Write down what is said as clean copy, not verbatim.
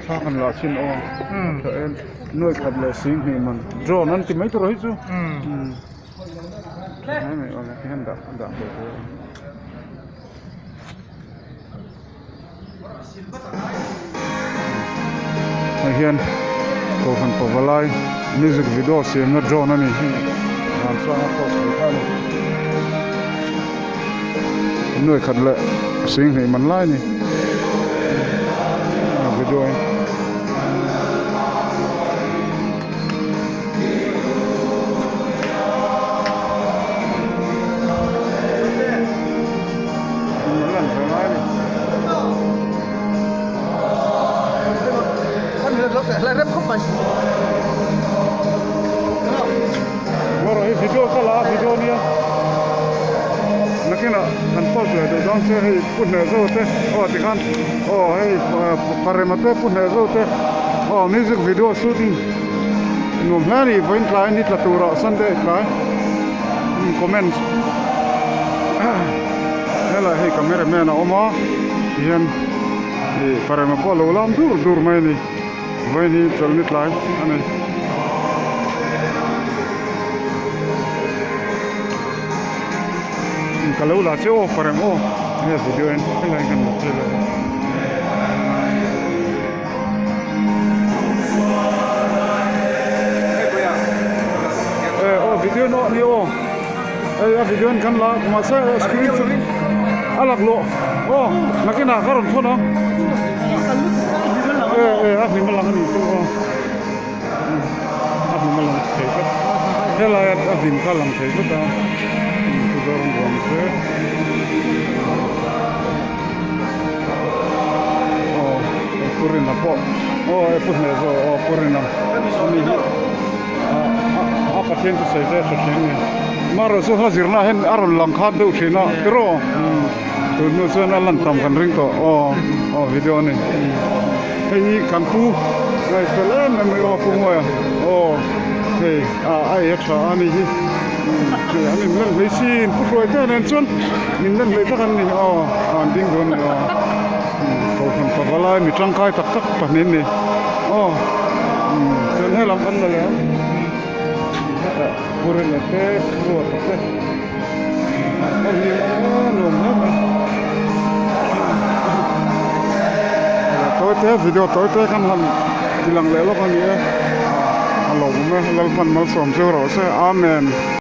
Thla kan lah chin aw tha em nuai khat leh sing hnih man drone an ti mai tur hi chu tha mai mai aw le tihian dah dah ve tur a ni. Hei hian kohhran pavalai music video siamna drone a ni hi vansanga pawh thei kha a ni nuai khat leh sing hnih man lai a ni a video hi. Video ka la a video nia nakinah kan post leh duh dawn se hei pu hneh zo te aw tikhan aw hei parema te pu hneh zo te aw music video shooting nuam hle a ni vawiin tlai ni tla turah sunday tlai comment helai hei camera man a awm a tihian ih parema pawh a lo lam dur dur mai a ni vawiin hi chawlhni tlai a ni. Ka lo la che aw parem aw he video en helai kan la che leh. Aw video no ni aw hei a video en kan la mahse screen chu a lak lawh aw nakinah ka rawn thawn ang e e a hlim a lang a nih chu aw a hlim a lang thei tlat helai a hlim kha a lang thei tlat a chu zawng ruang te. Aw pu Rina pawh aw e pu hneh zawk aw pu Rina ani hi a Pathian chu sawi te a tha thin a ni marawh chu hla zirna ah hian a rawn lang khat deuh thin a tiraw tun hnu chuan a lan tam kan ring tawh aw aw video a ni hei hi kan pu ngaihfel em em mai aw pu Ngawia aw hei a ei a tha a ni hi. Hei an inlan hlei sin pu hruai te nen chuan inlan hlei vek an ni aw an ding dawn a ni aw kohhran pavalai mi tangkai tak tak pahnih an ni aw chuan helam kan la leh ang hetah pu Rina te pu Ruata te an hlim a nuam hle mai tawi te video tawi te kan han ti lang leh lawk a ni e a lawmawm e Lalpan malsawm chu rawh se Amen.